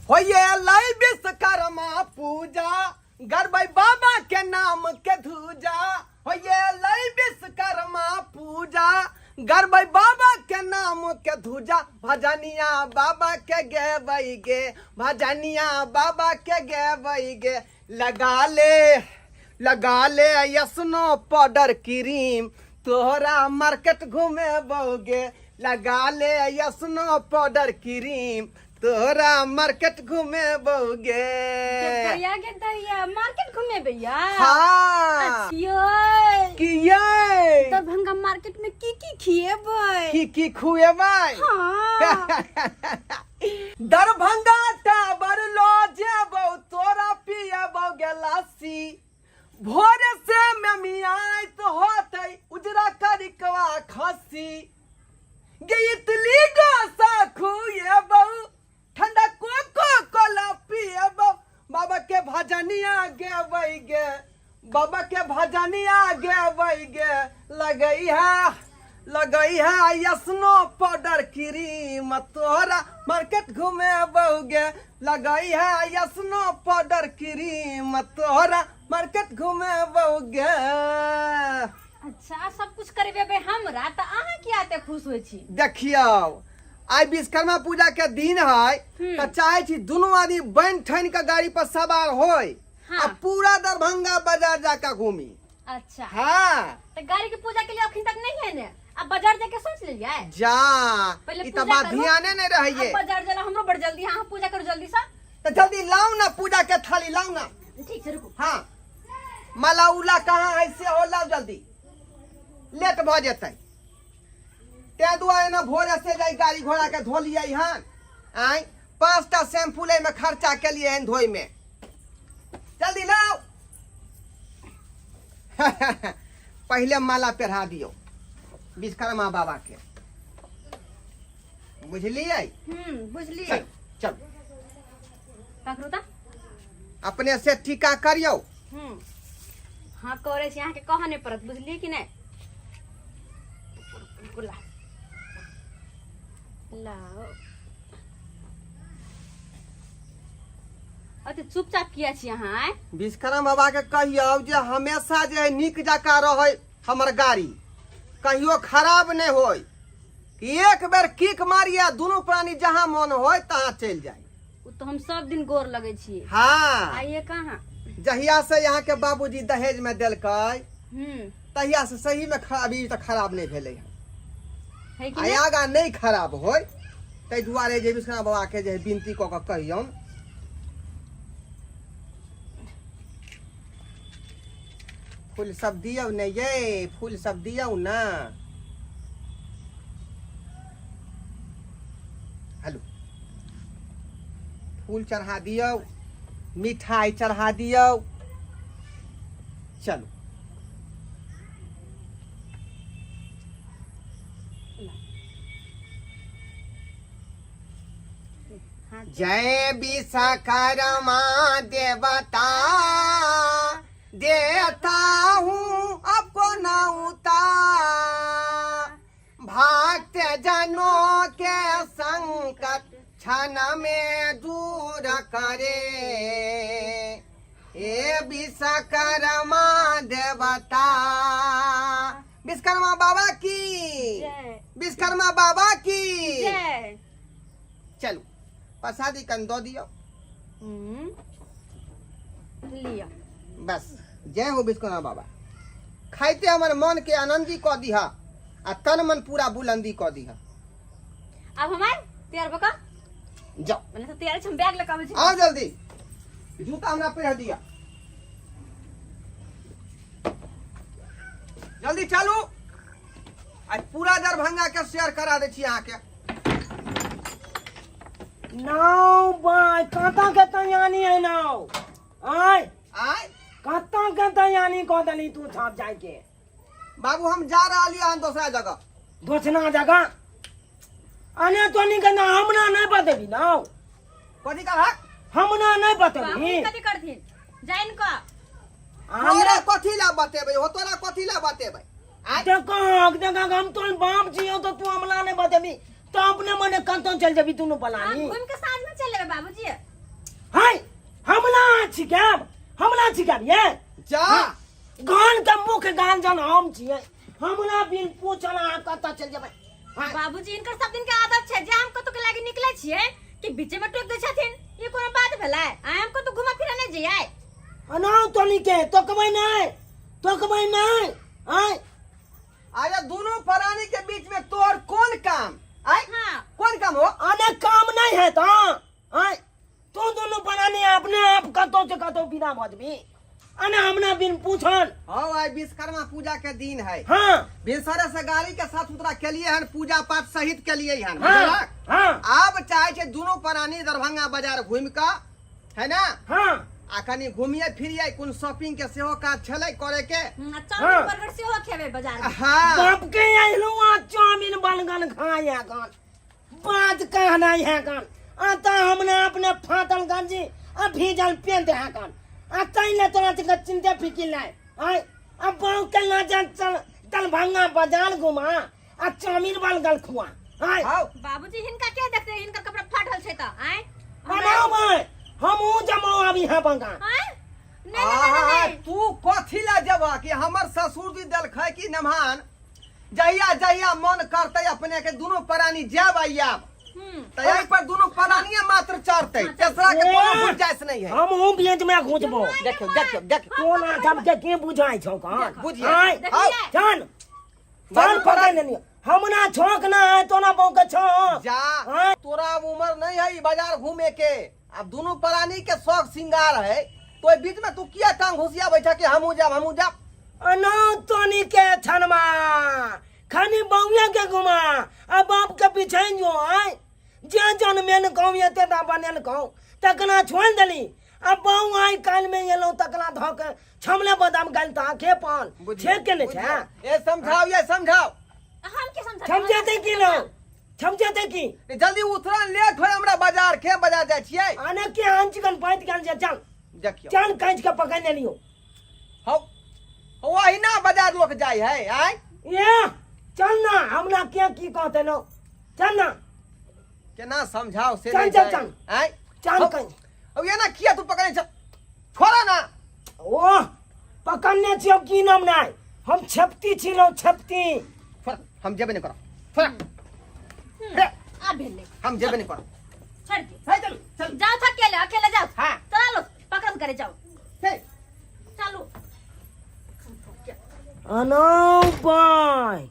होइए लै विश्वकर्मा पूजा, गरबै बाबा के नाम के धूजा। होइए लै विश्वकर्मा पूजा, गरबै बाबा के नाम के धूजा। भजनिया बाबा के गेबै गे, भजनिया बाबा के गेबै गे। लगा ले लगा ले यसनो पाउडर क्रीम, तोहरा मार्केट घुमेबौगे। लगा ले यसनो पाउडर क्रीम, तोहरा मार्केट घुमेबौगे। दैया गे दैया, मार्केट घुमेबै या? हाँ। ये की ये दरभंगा मार्केट में की की खिएबै? की की खुएबै? हाँ। दरभंगा टावर लो जेबौ, तोरा पियबौ गेलासी। भोरे से मेमियाइत होतै उजरा करिकवा खसी गे। इतली गोसा खुएबौ, ठंडा कोको कोला पियबौ। बाबा के भजनिया गेबै गे, बाबा के भजनिया गेबै गे। लगई है लगई है यसनो पाउडर क्रीम, तोहरा मार्केट घूमे बउगे। लगई है यसनो पाउडर क्रीम, तोहरा मार्केट घूमे बउगे। अच्छा, सब कुछ करेबे हमरा तऽ अहाँ किया एते खुश होइ छी? देखियौ, आइ विश्वकर्मा पूजा के दिन है, तऽ चाहे छी दुनू आदमी बनि ठनि के गाड़ी पर सवार होय आ पूरा दरभंगा बाजार जाके घूमी। अच्छा। हाँ। तो गाड़ी के पूजा के लिए अखन तक नहीं है ने, अब बाजार जाके सोच लियै? जा। पहले ई तऽ पूजा बात करू। ध्याने नहीं रहैये। अब बाजार जाला हमरो बड़ जल्दी, अहाँ पूजा करू जल्दी से। तऽ जल्दी लाउ ना, पूजा के थाली लाउ ना। ठीक छै, रुकू। हाँ, माला उला कहाँ है से हो, लाउ जल्दी, लेट भऽ जेतै। ताहि दुआरे ने भोरे से जाय गाड़ी घोड़ा के धोलियै हन। आँय, 5टा शैम्पू एहिमे खर्चा केलियै हन धोइमे। जल्दी लाउ। पहिले माला पेढ़ा दियौ विश्वकर्मा बाबा के, बुझलियै? बुझलियै। चल चल। पकड़ू तऽ। अपने से टीका करियौ। हाँ, करै छी, अहाँके कहऽ नहि पड़त, बुझलियै कि नहि? ला लाओ। अते चुपचाप किया छी अहाँ आँय? विश्वकर्मा बाबा के कहियौ जे हमेशा जे है नीक जकाँ रहै हमर गाड़ी, कहियो खराब नहि होय, कि एक बेर किक मारिए दुनू प्राणी जहाँ मन होय तहाँ चलि जाय। ओ तऽ हम सब दिन गोर लगै छी। हाँ। आइए कहाँ? जहिया से यहाँ के बाबूजी दहेज में देलकै तहिया से सही में अभी तक खराब नहीं भेलै हन। है कि आ नहि? आगाँ नहि खराब होय ताहि दुआरे जे विश्वनाथ बाबा के जे विनती कऽ कऽ कहियौन। फूल सब दियौ ने ये, फूल सब दियौ ने। हेलो, फूल चढ़ा दियौ, मिठाई चढ़ा दियौ। चलू। जय विश्वकर्मा देवता, देता हूँ आपको नौता। भक्त जनों के संकट क्षण में दूर करे, हे विश्वकर्मा देवता। विश्वकर्मा बाबा की जय। विश्वकर्मा बाबा की जय। चलू, प्रसादी कन दऽ दियौ। लिअ। बस, जय हो विश्वकर्मा बाबा। खाइते हमर मन के आनंदी कऽ दिह आ तन मन पूरा बुलंदी कऽ दिह। आब हम आइ तैयार भऽ कऽ जाओ। मने तऽ तैयार छी, हम बैग लऽ कऽ आबै छी। आओ जल्दी, जूता हमरा पहिरा दिअ। जल्दी चलू, आइ पूरा दरभंगा के शेयर करा दै छी अहाँके। नाव बाय कतऽ के तैयारी है नाव आय? आय। कतऽ के तैयारी कऽ देली तू छाप जाय के? बाबू, हम जा रहलियै हन दोसरा जगह। दोसरा जगह? अने तो के ना हमरा नहीं बतेबी नाव। कथी कहलक? हमरा नहीं बाबू बतेबी। कथी करथिन जानि कऽ? तोरा कथी ला बतेबै हो, तोरा कथी ला बतेबै? आय। देखो देखो, हम तोर बाप छियो तो तू हमरा नहीं बतेबी तो अपने मने कतौ चल जेबी दुनू हम पलानी? घूम के साँझ में चल लेबै बाबूजी। छिकायब, हमरा छिकायब ये जा। गान के मुख्य गान जन हम छियै, हमरा बिन पूछल अहाँ कतऽ चलि जेबै? हाँ। बाबूजी, इनकर सब दिन के आदत छै जे हम कतौ के लागी निकले छियै कि बीचे में टोक दै छथिन। ई कोनो बात भेलै? आइ हम कतौ घुमा फिरे नहि जइयै? अनाउ तोनी के तोकबै नहि, तोकबै नहि। आय। अरे दोनों प्राणी के बीच में तोहर कोन काम? आय। हाँ। कोन काम हो? अने काम नहीं है तो आय तू दोनों प्राणी अपने आप कतौ से कतौ बिना बजबी, अने हमना बिन पूछल। हाँ, आइ विश्वकर्मा पूजा के दिन है। हाँ। भिनसरे से गाड़ी के साफ सुथरा के लिए हन, पूजा पाठ सहित के लिए हन। हाँ। बुझलक? हाँ। आब चाहे छै दोनों प्राणी दरभंगा बाजार घूमि कऽ, है ना? हाँ। आ कनी घूमिए फिरिए, कोन शॉपिंग के सेहो काज छलै करे के। आ चाउमीन हाँ। बर्गर सेहो खेबै बाजार में। हाँ। बाप के आइलू आ चाउमीन बर्गर खाया गन, बात कहना है गन। आ त हमने अपने फाटल गंजी आ भीजल पेंट है गन, आ तै ले तोरा के चिंता फिकिर नहीं। आय आ बाऊ के ना जा चल दरभंगा बाजार घुमा आ चाउमीन बर्गर खुआ। आय। आओ। बाबूजी, हिनका के देखते, हिनकर कपड़ा फाटल छै त आय। बनाओ भाई, हम ऊ जमाओ अभी है बंगा। आय? नहीं, नहीं, नहीं, आहा, नहीं। तू कथी ला जेबह कि हमर ससुर जी देलकै कि नमहान, जहिया जहिया मन करतै अपने के दोनों प्राणी जायब आ आयब। तऽ एहि पर दोनों प्राणिये मात्र चढ़तै, तेसरा के कोनो गुंजाइश नहीं है। हम हूँ बीच में घुसबो। देखियो देखियो देखियो। कोना सबके के बुझाइ छौ कहाँ? बुझिए। आय, देखिए। चल चल पकड़ लेनी, हमरा छौक ना है तो ना बहू के छौक। जा। आय। तोरा अब उम्र नहीं है ई बाजार घूमे के, अब दोनों प्राणी के शौक श्रृंगार है, तो बीच में तू किया टांग घुसिया बैठा कि हमहू जाब हमहू जाब? अना तोनी के छनमा खाली बउआ के घुमा आ बाप के पीछे जो आय, जे जन मेन कहूँ ये ते दा बनेल कहूँ तकना छोड़ देली, आ बऊ आइ काल में एलौ तकना धऽ के छमले बादाम गाल त आंखे पान छेक के ने छै। ए समझाओ, ये समझाओ। हम के समझाओ? समझेते की लो, समझेते की? जल्दी उतरा, लेट होय हमरा बाजार के, बाजार जाइ छियै। आने के आन चिकन पाइत गेल जे चल। देखियो। चल कांच के पकड़ ले लियो। हौ वही ना बाजार लोग जाइ है आय। ए चल ना, हमरा के की कहते लो, चल ना। केना समझाओ से चल, नहीं चल, जाए। चल। आय? चल हौ, कहीं। अब ये ना किया तू पकड़े छ, छोड़ा ना। ओह पकड़ने छियौ की नाम नहीं, हम छपती छिलौ छपती। छोड़ा, हम जेबे नहीं करब, छोड़ा। हे, आ भेलै। हम जेबे नहीं करब। छोड़ दे। हे, चल चल। जाओ था अकेले, अकेले जाओ। हाँ। चलो पकड़ करे जाओ। हे। चलो। अनौ बाय।